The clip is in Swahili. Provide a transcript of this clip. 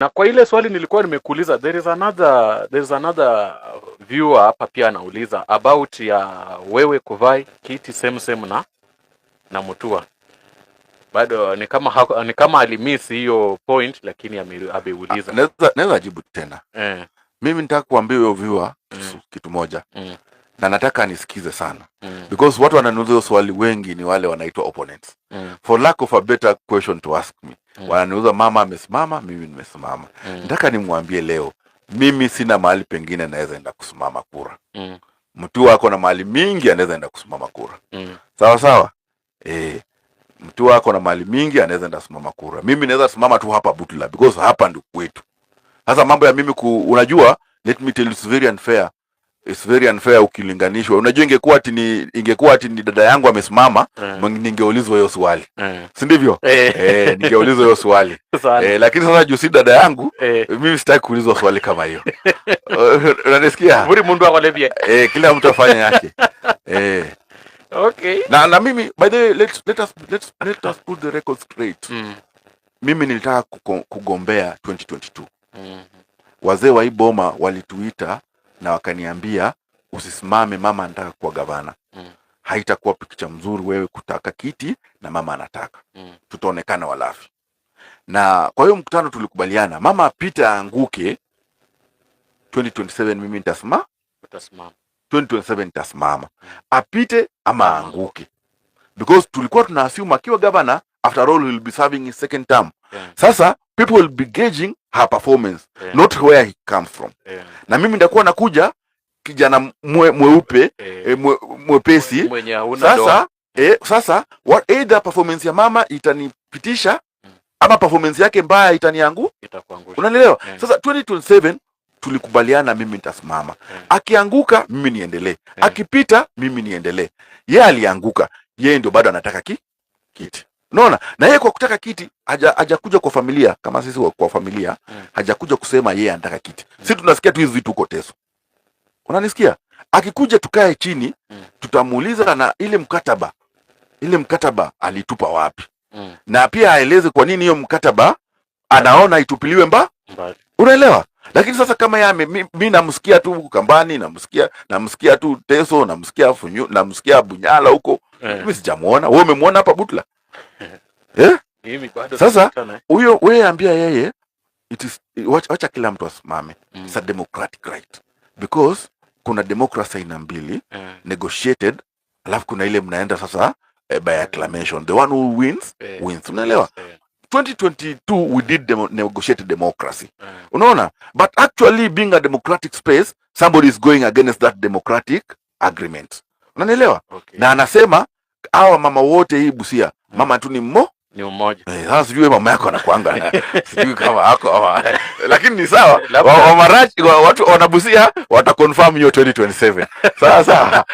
Na kwa ile swali nilikuwa nimekuuliza, there is another viewer hapa pia anauliza about ya wewe kuvie kiti same same na Mutua. Bado ni kama alimiss hiyo point, lakini ameuliza. Naweza jibu tena. Mimi nitaka kuambia huyo viewer kitu moja na nataka anisikize sana because watu wananiuliza hiyo swali wengi ni wale wanaitwa opponents. For lack of a better question to ask me, wananiuliza mama amesimama, mimi nimesimama. Nataka nimwambie leo, mimi sina mahali pengine naweza enda kusimama kura. Mtu ako na mahali mingi anaweza enda kusimama kura. Sawa sawa. Mtu ako na mahali mingi anaweza enda kusimama kura. Mimi naweza simama tu hapa Butula because hapa ndio kwetu. Sasa mambo ya mimi unajua, let me tell you, it's very unfair. It's very unfair ukilinganishwa. Unajua ingekuwa ati ni dada yangu amesimama, ningeulizwa hiyo swali. Si ndivyo? Eh. Eh, ningeulizwa hiyo swali. Sana. Eh, lakini sasa juu si dada yangu, mimi sitaki kuulizwa swali kama hiyo. Unanisikia? Buri mundu akolevye. Eh, kila mtu afanye yake. Eh. Na mimi, by the way, let us put the record straight. Mimi nilitaka kugombea 2022. Wazee wa hii boma walituita na wakaniambia, "Usisimame, mama anataka kuwa gavana. Haitakuwa picha mzuri wewe kutaka kiti na mama anataka. Tutaonekana walafi." Na kwa hiyo mkutano tulikubaliana mama apite aanguke, 2027 mimi nitasimama. Utasimama. 2027 nitasimama, apite ama aanguke, because tulikuwa tuna assume akiwa governor, after all, he will be serving his second term. Sasa people will be gauging her performance, not where he comes from. Na mimi nitakuwa nakuja kijana mweupe, mwepesi. Mwenye hauna doa. Sasa what, either performance ya mama itanipitisha ama performance yake mbaya itaniangu. Itakuangusha. Unanielewa? Yeah. Sasa 2027 tulikubaliana mimi nitasimama. Akianguka, mimi niendelee. Akipita, mimi niendelee. Yeye alianguka, yeye ndio bado anataka kiti, unaona? Na yeye kwa kutaka kiti hajakuja kwa familia kama sisi kwa familia. Hajakuja kusema yeye anataka kiti. Si tunasikia tu hizi vitu huko Teso, unanisikia? Akikuja tukae chini, tutamuuliza na ile mkataba alitupa wapi na pia aeleze kwa nini hiyo mkataba anaona itupiliwe Mbali. Unaelewa? Lakini sasa kama yeye mi namsikia tu huku Kambani, namsikia tu Teso, namsikia Funyu, namsikia Bunyala huko. Mimi sijamuona. Wewe umemwona hapa Butula, eh? Mimi bado Sasa, sijakutana, eh. Huyo wewe ambia yeye it is wacha kila mtu asimame. It's a democratic right because kuna democracy aina mbili: negotiated, alafu kuna ile mnaenda sasa by acclamation, the one who wins wins, unaelewa? 2022 we did negotiated democracy, unaona? But actually, being a democratic space, somebody is going against that democratic agreement, unanielewa? Okay. Na anasema hawa mama wote hii Busia, mama tu ni mmo Ni mmoja. Eh, sasa sijui mama yako anakuanga sijui kama ako ama, lakini ni sawa. Watu wanabusia wataconfirm hiyo 2027, sawa sawa.